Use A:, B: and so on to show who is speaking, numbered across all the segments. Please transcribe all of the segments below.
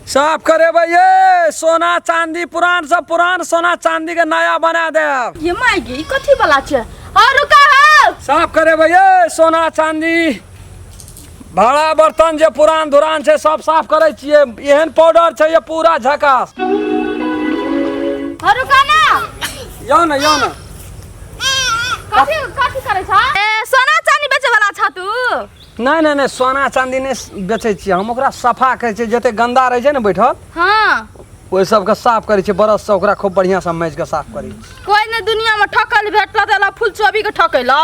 A: साफ करेबै ये सोना चांदी पुरान सब पुरान सोना चांदी के नया बना देब।
B: ये my गे, ई कथी वाला छै? हाँ रुका हो।
A: साफ करेबै ये सोना चांदी भाड़ा बर्तन जे पुरान धुरान छै सब साफ करै छियै। एहन पाउडर छै ये पूरा झकास।
B: हाँ रुका ना।
A: यौ ने यौ ने।
B: कथी कथी करै छ? ए सोना चांदी बेचे वाला छ तू?
A: नहि नहि नहि, सोना चांदी नहि बेचै छियै हम, ओकरा सफा करै छियै। जते गंदा रहै छै ने बैठल,
B: हाँ,
A: ओहि सबके साफ करै छियै बरस से, ओकरा खूब बढ़िया से माजि के साफ करै छियै।
B: कोई ने दुनिया में ठकल भेटल त एला फूल चोबी के ठकैला।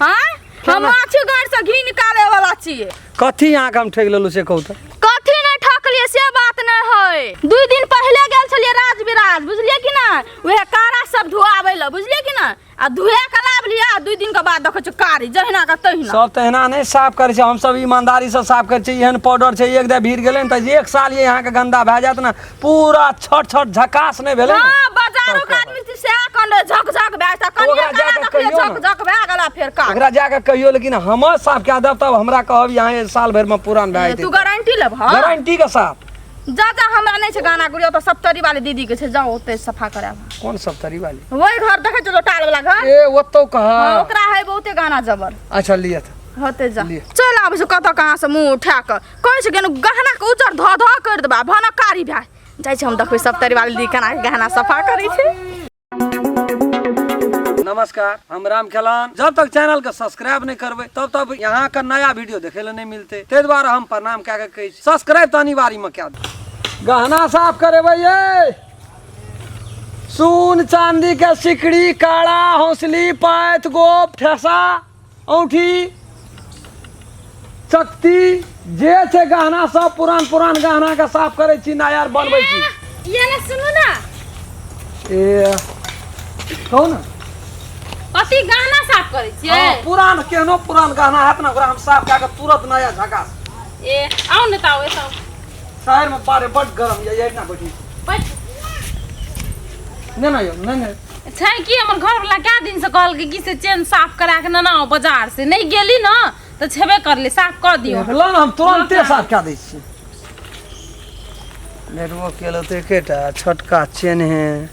B: हाँ, हम माछ गाड़ से घी निकाले वाला छियै।
A: कथी अहाँके हम ठकि लेलहुँ से कहू तऽ?
B: कथी नहि ठकलियै से बात नहि है। 2 दिन पहिले गेल छलियै राजविराज, बुझलियै कि ना, वएह कारा सब धोआबै लए, बुझलियै कि ना, आ धोए के लाबलियै आ 2 दिन के बाद देखै छियै कारी जहिना के तहिना।
A: सब तऽ एना नहि साफ करै छै, हमसब ईमानदारी से साफ करै छियै। एहन पाउडर छै एक दे भीड़ गेलै ने तऽ 1 साल ये अहाँके गंदा भए जायत ने, पूरा छट छट झकास नहि भेलै ने।
B: हाँ, बाजारो के आदमी छै सएह कन झक झक भए जायत, कनिए
A: ओकरा
B: काला
A: जाके
B: देखलियै
A: कहियौ
B: झक
A: ने।
B: झक भए गेला फेर कारी।
A: ओकरा जाके कहियौ, लेकिन हमर साफ कए देब तब हमरा कहब यहाँ साल भरिमे पुरान भए
B: तू
A: जेतै।
B: गारंटी लेबह?
A: गारंटी के साथ।
B: जा जा, हमरा नहीं छै गाना गुड़िया, तो सप्तरी वाली दीदी के छै, जाओ ओते सफा कराब।
A: कोन सप्तरी वाली?
B: वही घर देखै छौ टाल वाला घर।
A: ए ओतौ कहाँ?
B: हाँ, ओकरा है बहुते गाना जबर।
A: अच्छा लिअ तऽ।
B: होते जा।
A: लिअ।
B: चल आबै छौ कतऽ कहाँ से मुँह उठा कऽ कहै छै केनो गहना के उजर धऽ धऽ कर देबा भनक कारी भए जाइ छै। हम देखबै सप्तरी वाली दीदी केना के गहना सफा करै छै।
A: नमस्कार, हम राम खेलान। जब तक चैनल के सब्सक्राइब नहीं करबै तब तक यहाँ के नया वीडियो देखे ले नहीं मिलते, ताहि दुआरे हम प्रणाम कए के कहै छी सब्सक्राइब तऽ अनिवार्य में कए दू। गहना साफ करेबै ये सोन चांदी के सिकड़ी, काड़ा, हौसली, पैत, गोप, ठेसा, औंठी, चकती जे छै गहना सब पुरान पुरान गहना के साफ करै छी, नया बनबै छी।
C: ये ना सुनू ना।
A: ए कहू ना।
C: कथी गहना साफ करै छियै?
A: हाँ, पुरान केहनो पुरान गहना हैत ना ओकरा हम साफ कए के तुरंत नया झकास।
C: ए आउ ने तऽ आउ एतऽ।
A: शहर में बारे बड गरम ये, ये ना बैठी।
C: बैठ।
A: नहीं ना यौ, नहीं नहीं।
C: छै कि हमर घरवला कए दिन से कहलकै कि से चेन साफ करा के नेने आउ बाजार से, नहीं गेली ना तऽ छेबे करले, साफ कऽ दियौ।
A: ल ना हम तुरंते साफ कए दै छी। नेटवर्क केलहुँ तऽ एकेटा छोटका चेन है,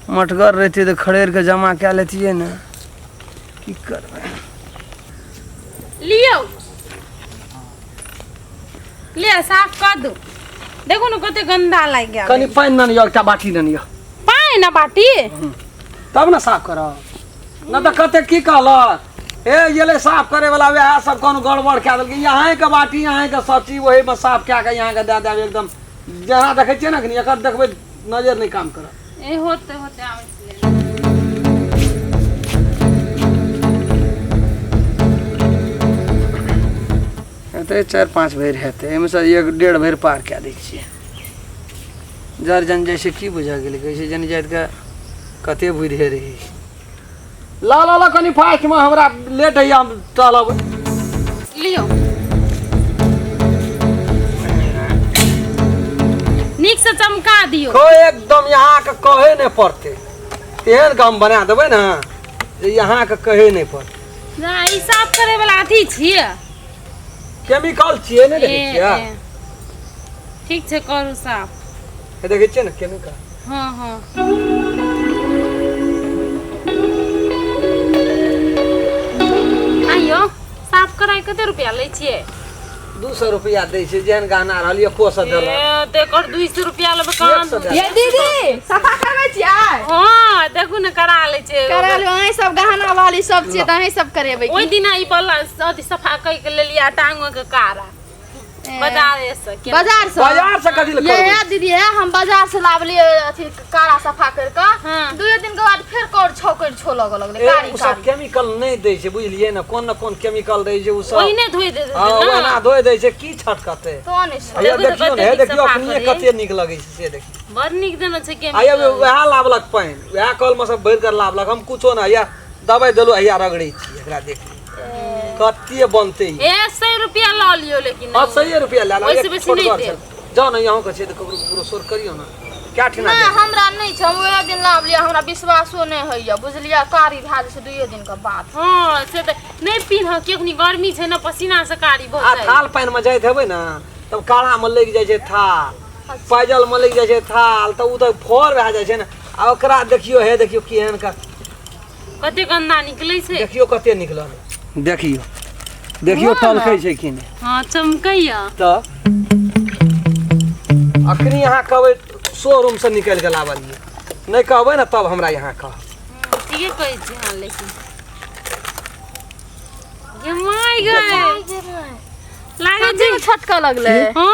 A: मटगर रहितै तऽ खड़ेर के जमा कए लेतियै ने, की करबै।
C: लियौ लिअ साफ कऽ दू। देखू ने कते गंदा लागि गेल।
A: कनि पानि ने लिअ, एकटा बाटी ने लिअ।
C: पानि आ बाटी?
A: तब ने साफ करब, न तऽ कते की कहलक ए गेलै साफ करे वाला वएह सब कोनो गड़बड़ कए देलकै। यहाँ के बाटी यहाँ के सब चीज ओही में साफ कए के यहाँ के दए देब एकदम। जेना देखै छियै ने अखनी, एकर देखबै नजर नहि काम करत।
C: ए होते होते आबै छलै।
A: हेतै 4-5 भरि हेतै, एहिमे से 1-1.5 भरि पार कए दै छियै। जर जन जाइ छै की बुझा गेलै, कहै छै जन जाइत के कते बुझे रहै छै। ला ला ला कनि फास्टमे, हमरा लेट होइए, हम टहलब।
C: लियौ नीक से चमका दियौ।
A: को एकदम यहाँ के कहे नहि पड़तै, तेहन काम बना देबै ने जे यहाँ के कहे नहि पड़तै।
C: ना ई साफ करे वाला अथी छियै,
A: केमिकल छियै, नहि देखै छियै?
C: ए, ठीक छै करू साफ।
A: हे देखै छियै ने केमिकल?
C: हाँ हाँ। आइयो साफ कराय कते रुपया लै छियै?
A: 200 रुपया दै छै, जेहन गहना रहल 100 देलक।
C: ए तऽ एकर 200 रुपया लेबै कहाँ?
A: 100 देलक।
B: ये दीदी सफा करबै छियै?
C: हाँ देखू ने करा लै छै।
B: करा लियौ, अहीं सब गहना वाली सब छियै तऽ अहीं सब करेबै।
C: ओहि दिना ई बला अथी सफा कऽ के लेलियै आ टांगो के कारा बाजारे से
B: बाजार से?
A: बाजार से कथी लए
B: ये
A: करबै?
B: है दीदी है, हम बाजार से लाबलियै अथी कारा सफा कर के,
C: हाँ।
B: 2 दिन के बाद फेर कर छो कर छो लगऽ लगलै
A: ए,
B: कारी
A: ओ सब
B: कारी।
A: केमिकल नहि दै छै, बुझलियै ने, कोन ने कोन केमिकल दै छै ओ सब।
C: ओहिने धोइ दे
A: हाँ,
C: देतै
A: ओहिना
C: ना।
A: धोइ दै छै, की छटकतै?
B: तो नहि छै।
A: हैया
C: देखू तऽ
A: देखियौ ने,
C: कते
A: हे
C: नीक
A: देखियौ
C: सफा
A: अखनिये
C: करै।
A: कते नीक लगै छै से देखियौ।
C: बड़ नीक देने छै
A: आ
C: केमिकल।
A: वएह लाबलक पानि, वएह कल मे सब भरि कऽ लाबलक, हम कुछो ने हैया दबाइ देलहुँ, हैया रगड़ै छी एकरा, देख कते बनतै ई।
C: ए 100 रुपया लऽ लियौ लेकिन।
A: हाँ 100 रुपया लए लो,
C: ओहिसँ
A: एक
C: बेसी
A: छोट
C: नहि
A: घर
C: देब।
A: छै। जाउ ने अहूँके छै तऽ ककरो ककरो शोर करियौ ने, कए ठिना
B: नहि
A: देब?
B: हमरा नहि छै, हम वएह दिन लाबलियै, हमरा विश्वासो नहि होइए बुझलियै, कारी भए जाइ छै 2 दिन के बाद।
C: हाँ से तऽ नहि पिन्ह, कि अखनी गर्मी छै ने, पसीना से कारी भऽ
A: आ
C: जाइ।
A: थाल पानिमे जाइत हेबै ने तब काड़ामे लागि जाइ छै थाल। पायजल मे लागि जाइ छै थाल तऽ ओ तऽ फोर भए जाइ छै ने। आ ओकरा देखियौ, हे देखियौ केहन का
C: कते गंदा निकलै छै,
A: देखियौ कते निकलल, देखियौ देखियौ टलकै छै कि नहि।
C: हँ चमकैया।
A: तऽ अखनी अहाँ कहबै शोरूम से निकलि के लाबलियै, नहि कहबै ने तब हमरा यहाँ कह।
C: ठीके कहै छी। हँ लेकिन गे my गए लागै छै
B: छटकऽ लगलै।
C: हँ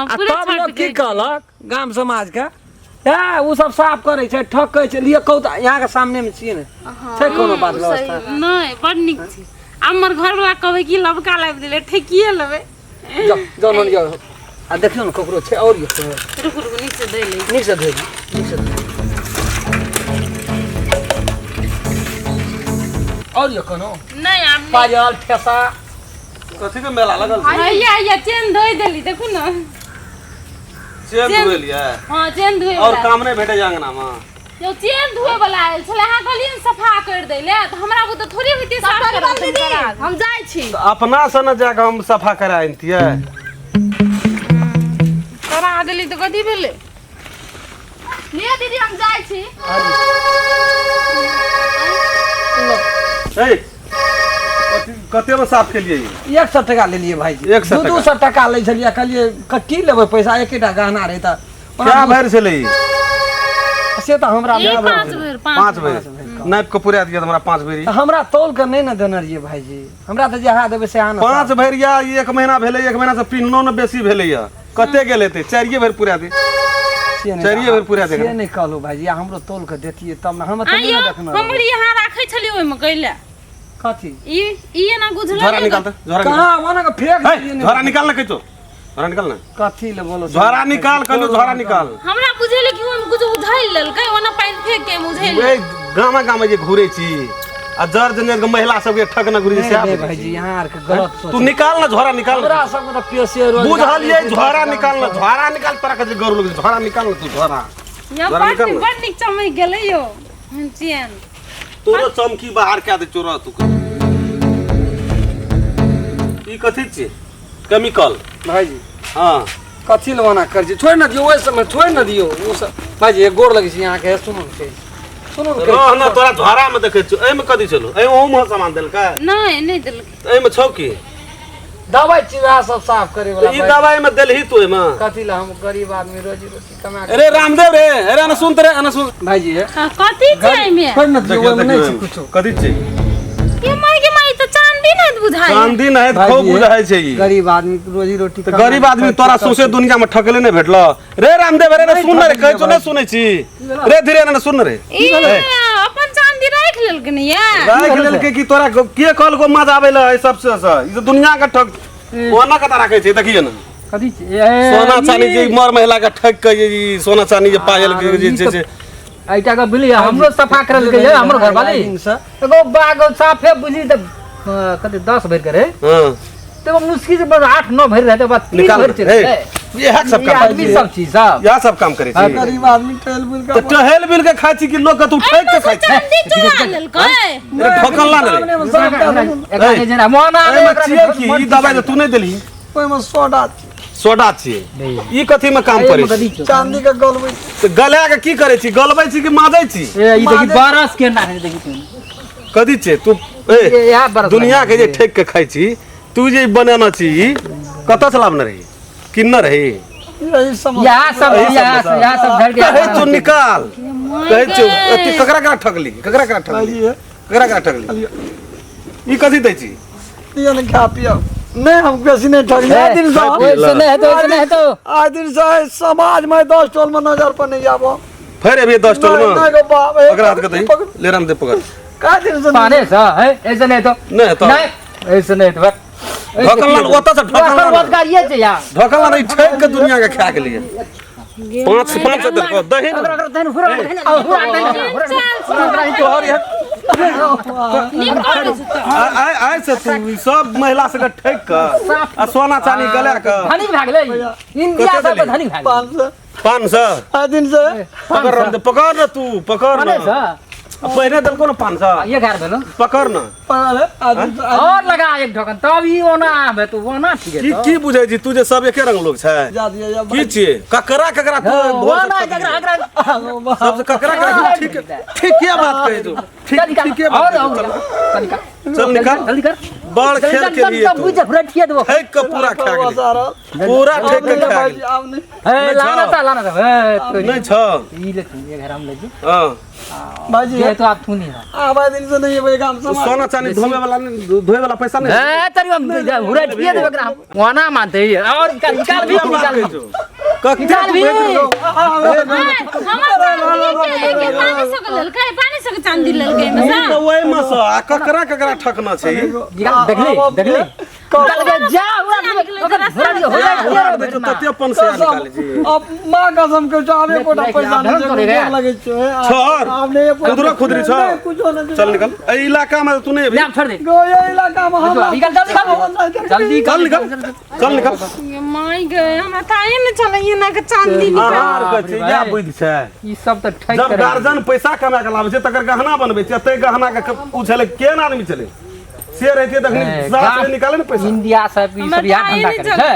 A: आ
C: पूरा
A: तब लोक
C: छटकै
A: की कहलक गाम समाज के, हे ओ सब साफ करै छै ठकै छै। लिअ कहू तऽ यहाँके सामने मे छियै ने, छै कोनो बात व्यवस्था
C: नहि? बड़ नीक छै। हमर घरवला कहबै कि लबका लाबि देलै, ठेकिए लेबै।
A: जाउ जाउ नोनी जाउ, आ देखियौ ने ककरो छै आओर यौ।
C: रुकू रुकू, नीक से दै लै।
A: नीक से धोइ दियौ, नीक से धोइ। आओर यौ कोनो
C: नहि आब नहि।
A: पायल ठेसा
D: कथी के मेला लगल छै?
C: हैया हैया चेन धोइ देली, देखू ने
D: चेन धुएलियै?
C: हँ चेन धोए
D: और
C: वला।
D: काम नहि भेटै अंगना मे?
C: यौ चेन धोए वला आयल छलै, अहाँ कहलियै ने सफा कर दै ले, तऽ हमरा बुते थोड़े होइते साफ करल।
B: दीदी हम जाइ छी।
D: तऽ अपना से ने जाके हम सफा करा अनतियै।
C: करा देली तऽ कथी भेलै?
B: लिअ दीदी हम जाइ छी।
D: ए कते मे साफ केलियै?
A: 100 टका लेलियै भाईजी।
D: 100
A: दू
D: टका।
A: 200 टका लै छलियै, कहलियै की लेबै पैसा, एकेटा गहना रहै तऽ
D: क्या भरि छलै ई?
A: से तऽ हमरा
C: ई 5 भरि।
D: 5 भरि नापि कऽ पुरा दिअ तऽ हमरा 5 भरि।
A: तऽ हमरा तौल के नहि ने देने रहियै भाईजी, हमरा तऽ जे अहाँ देबै से अहाँ ने।
D: 5 भरि या ई 1 महीना भेलै, 1 महीना से पिन्हनो ने बेसी भेलैया, कते गेल हेतै? 4 भरि पुरा दे।
A: से नहि,
D: चारिये भरि पुरा देबै।
A: से नहि कहलहुँ भाईजी, आ हमरो तौल के देतियै तब ने हम तऽ नहि
C: आइयो
A: ने देखने
C: हमर
A: रहबै।
C: यहाँ राखै छलियै ओहिमे कैले
A: कथी
C: ई ई एना गुझलो
D: झोरा
C: नहि।
D: निकाल तऽ, झोरा निकाल।
A: कहाँ ओना के फेक
D: हे,
A: देलियै ने।
D: झोरा निकाल ने कहै छौ, झोरा निकाल ने।
A: कथी ले बोलो?
D: झोरा निकाल कहलू, झोरा निकाल।
C: हमरा बुझेलै कि ओहिमे कुछ उझैल लेलकै, ओना पानि फेंक के उझैल।
D: ए गामा गामा जे घुरै छी आ जर जंजर के महिला सबके ठक न घुरै छी,
A: नहीं
D: सएह
A: नहीं
D: बुझै
A: भाईजी
D: छी।
A: यहाँ आरके गलत सोच।
D: तू निकाल ना, झोरा निकाल।
A: हमरा सबके तऽ पेशे रोजगार
D: बुझलियै?
A: नहि छै,
D: झोरा निकाल ना, झोरा निकाल। तोरा कहै छै गौर लोग, झोरा निकाल ना तू, झोरा
C: यहाँ
D: झोरा
C: बड़
D: निकाल ना।
C: बड़ नीक चमकि गेलै यौ चेन।
D: तोरो चमकी बाहर कए दे चोरा तू। ई कथी छियै? केमिकल
A: भाईजी।
D: हाँ
A: कथी ले ओना करै छी? छोड़ि ने दियौ, ओहि समय छोड़ि ने दियौ ओ सब। भाईजी एक गोर लगै छी अहाँके, सुनू ने कहै छी, सुनू ने कहै
D: रह
A: छी।
D: ना, तोरा झोरा में देखै छियौ। एहिमे कथी छलौ? एहिमे ओहुमे सामान देलकै?
C: नहि नहि देलकै।
D: तऽ एहिमे छौ की?
A: दवाइ छी वएह सब साफ करे वाला।
D: तऽ ई दवाई में देलही तू एहिमे
A: कथी ले, हम गरीब आदमी रोजी रोटी कमा के।
D: अरे रामदेव रे, अरे ना सुन रे, ना सुन
A: भाईजी हे,
C: हाँ, कथी छै एहिमे?
A: छोड़ि ने दियौ,
D: देखियौ
A: ओहिमे नहि छै
D: देखियौ
A: कुछो।
D: कथी छै?
C: ये माय के माय, तऽ चांदी नहि बुझाइ।
D: चांदी नहि
A: भाईजी,
D: खूब बुझाइ छै ई।
A: गरीब आदमी रोजी रोटी
D: तऽ
A: कमा
D: गरीब
A: के
D: आदमी
A: खाइ
D: तोरा
A: छै,
D: सौंसे दुनिया में ठकले नहि भेटलो रे रामदेव। रे
A: नहि
D: सुन रे, कहै छौ नहि
A: भाईजी।
D: सुनै छी रे, धीरे ना सुन रे।
C: ई अपन चांदी राखि लेलकै ने या
D: राखि लेलकै कि तोरा के कहलको मजा आबै ले एहि सबसे से? ई तऽ दुनिया के ठक ओना कतऽ राखै छै, देखिए ने।
E: कथी छै?
D: सोना चानी जे मर महिला के ठक के जे ई सोना चानी जे पायल के जे छै से
E: एहिटा के बुझली, हमरो सफा करल के हमर घरवाली
A: से
E: एगो बाग साफे बुझली तऽ कते 10 भरि के रहे।
D: हाँ
E: तऽ एगो मुश्किल से बस 8 9 भरि रहै, बाद 3
D: निकाल
E: भरि चलि
D: हे,
E: गेलै।
D: इएह सब
E: ई
D: काम
E: आदमी सब चीज सब
D: इएह सब काम करै छी।
A: गरीब आदमी टहल बुल
D: तऽ टहल बिल के खाइ छी कि लोक के तू ठक के खाइ छी?
C: चांदी चुरा लेलकै।
D: अरे ठकल ना रे।
A: सामने मे सब दए देलहुँ।
E: एकरा जे जेना मोन आबै
D: एहिमे
E: एकरा
D: छियै की? ई दवाइ तऽ तू नहि देलही।
A: ओहिमे सोडा छै।
D: सोडा छियै? ई कथी मे काम करै छी?
A: चांदी के गलबै।
D: तऽ गला के की करै छी? गलबै छी कि माजै छी?
E: ए ई देखी बरस के ना है, देखी तू।
D: कथी छै तू? ए
E: इएह बरस
D: दुनिया के जे ठेक के खाइ छी तू, जे बनेने छी ई कतऽ से लाबने रही, किनने रही?
A: यही समझ
E: यहाँ सब यहाँ यहाँ सब धर के
D: कहै छौ निकाल, कहै छौ एते ककरा ककरा ठकली, ककरा ककरा ठकली,
A: भाईजी हे,
D: ककरा ककरा ठकली? ई कथी दै छी?
A: पियो ने, खा पियो नहीं, हम बेसी नहीं ठगली। आइ दिन से
E: ओइसे नहीं हेतौ, ओइसे नहीं हेतौ।
A: आइ दिन से समाज में 10 टोल में नजर पर नहीं आबो।
D: फेर अभी 10 टोल
A: नहीं
D: में
A: नहीं गो बाप, ए,
D: पकड़ हाथ के दही
A: पकड़।
D: ले रामदेव पकड़।
A: का दिन से
E: पाने से है, ऐसे नहीं हेतौ।
D: नहीं हेतौ।
E: नहीं ऐसे नहीं हेतौ।
D: ढकल ना, ओतऽ से ढकल ना।
E: रोजगार ये छै यार।
D: ढकल ना, ई ठकि के दुनिया के खा गेलियै। 5 5 देलको दही ने। तोहर यहाँ
C: नीक करै छै तऽ।
D: आइ आइ से तू ई सब महिला सबके ठकि कऽ आ सोना चानी गला कऽ
E: धनिक भए गेलै इंडिया
D: कते
E: सब
D: देली?
E: धनिक भए गेलै।
A: 500
D: 500
A: आइ दिन से
D: पकड़ रामदेव, पकड़ न तू, पकड़
E: पाने
D: न।
E: से
D: आ पहिने देलको ने 500।
E: ये घर भेलो।
D: पकड़ न।
E: और लगा एक ढकन तब ई ओना आबे तो ओना ठीक है।
D: की की बुझै छी तू जे सब एके रंग लोग छै? की छियै? ककरा ककरा तू
E: ओना ककरा ककरा
D: सबसे ककरा ककरा ठीक ठीक के बात कहै तू? ठीक ठीक के बात।
E: और
D: चल निकाल
E: जल्दी कर।
D: बड़ खेल के लिए
E: तू बुझ फुरटिया देबो।
D: ठेक के पूरा खा गेली। पूरा ठेक के खा गेली।
E: ए लाना था लाना था। ए
D: नहीं छ
E: ई ले तू ये घर हम ले जो।
D: हां
A: भाईजी
E: ये तो आप थू नहीं
A: आ भाई दिन से नहीं है काम
D: सोना चांदी धोवे वाला धोवे वाला पैसा नहीं।
E: ए तरी हुरटिया देबो एकरा ओना मानते और निकाल निकाल भी निकाल
D: ककरा
E: भी।
C: हमर चांदी के पानी सक लेलकै, पानी सक चांदी लेलकै में
D: ई त ओइ में से आ ककरा ककरा ठकना छै।
E: देखली देखली निकाल के जा ओकरा हो
D: जाए तते अपन से निकाले जी।
A: अब मां कसम के आबे कोटा पैसा नहीं लगे छै।
D: छोड़ खुदरो खुदरी छ। चल निकल ए इलाका में तू नहीं अभी।
E: छोड़ दे
A: गो ये इलाका में हम
E: निकल जल्दी
D: चल निकल चल निकल।
C: ये माई गए हमरा ताए न चलैए ना के चांदी निकाल।
D: आहार के छै या बुद्धि छै
E: ई सब त ठक।
D: जब गार्जियन पैसा कमा के लाबै छै तकर गहना बनबै छै, तै गहना के उ छले केन आदमी छले से रहते तखनी सरा निकाले ने पैसा।
E: इंडिया सब ई सब यहाँ धंधा करे छै,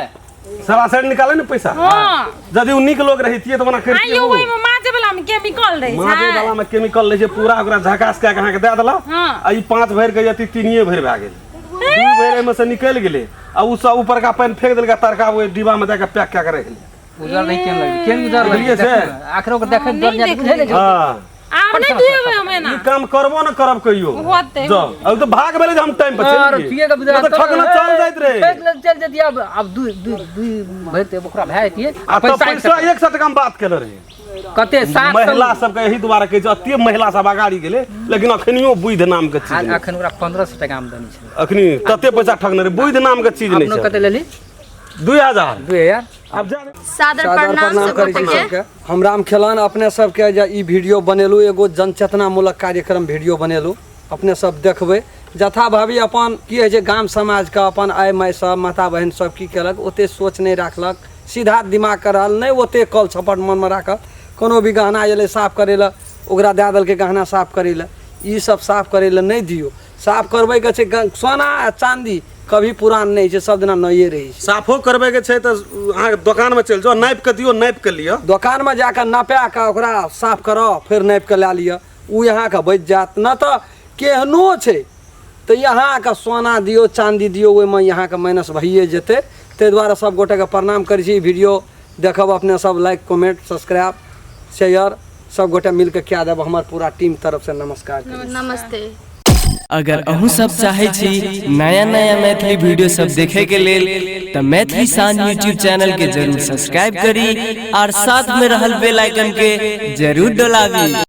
D: सरा सेठ निकाले ने पैसा।
C: हां
D: यदि उ नीक लोग रहितिए त ओना करतिए।
C: आइयो ओइ में माजे वाला में केमिकल रहै छै।
D: माजे वाला में केमिकल रहै छै पूरा ओकरा झकास के अहाँ के दे देला। आ ई 5 भरि के यति 3 भरि भए गेल, 2 भरि एमे से निकल गेलै आ उ सब ऊपर का पानि फेंक देलका तरका ओइ डिब्बा में दे के पैक क के रख लेलकै।
E: उजर नहीं केन लगी केन उजर
D: लगी
E: छै आखरो के देखै डर जात बुझै नै।
D: हां
C: आब नहीं दुएबै हम एना
D: ई काम करबो न करब कहियो
C: होतै।
D: जाओ अब तो भाग भेलै जे हम टाइम पर चलि
E: गेलियै त
D: ठकना चल जाइत रहे।
E: चल जतियै अब अब दू दू दू भरि ते ओकरा भए जतियै।
D: आ पैसा 100 टका में बात केले रहे
E: कते 700
D: महिला सबके एही दुआरे कहै छै अते महिला सब अगाड़ी गेलै लेकिन अखनियो बुद्धि नाम के चीज
E: अखन ओकरा 1500 टका आमदनी छै।
D: अखनी तते पैसा ठकने रहे बुद्धि नाम के चीज नहीं
E: अपनो
D: छै।
E: कते लेली?
D: 2000।
E: 2000।
D: अब जा
B: सादर प्रणाम
A: करै छी सबके। हम राम खेलान अपने सबके जे ई वीडियो बनेलू एगो जनचेतनामूलक कार्यक्रम वीडियो बनेलू अपने सब देखबै जथाभावी अपन की होइ छै गाम समाजके अपन आइ माय सब माता बहिन सब की केलक ओते सोच नहि राखलक, सीधा दिमाग के रहल नहि ओते कल छपट मनमे राखल। कोनो भी गहना एलै साफ करै लए ओकरा दए देलकै गहना साफ करै लए, ई सब साफ करै लए नहि दियौ। साफ करबैके छै सोना आ चाँदी कभी पुरान नहि छै, सब दिना नये रहै छै।
D: साफो करबैके छै तऽ अहाँके दोकानमे चलि जाउ, नापि कऽ दियौ, नापि कऽ लिअ।
A: दोकानमे जाकऽ नपा कऽ ओकरा साफ कराउ फेर नापि कऽ लए लिअ, ओ अहाँके बचि जायत। नहि तऽ केहनो छै तऽ अहाँके सोना दियौ चाँदी दियौ ओहिमे अहाँके माइनस भइए जेतै। ताहि दुआरे सब गोटेके प्रणाम करै छी। ई वीडियो देखब अपने सब लाइक कमेंट सब्सक्राइब शेयर सब गोटे मिलके कए देब। हमर पूरा टीम तरफ से नमस्कार।
B: नमस्ते।
F: अगर अहूँ सब चाहे छी नया नया मैथिली वीडियो सब देखे के लेल त मैथिली शान यूट्यूब चैनल के जरूर सब्सक्राइब करी और साथ में रहल बेल आइकन के जरूर दबाबी।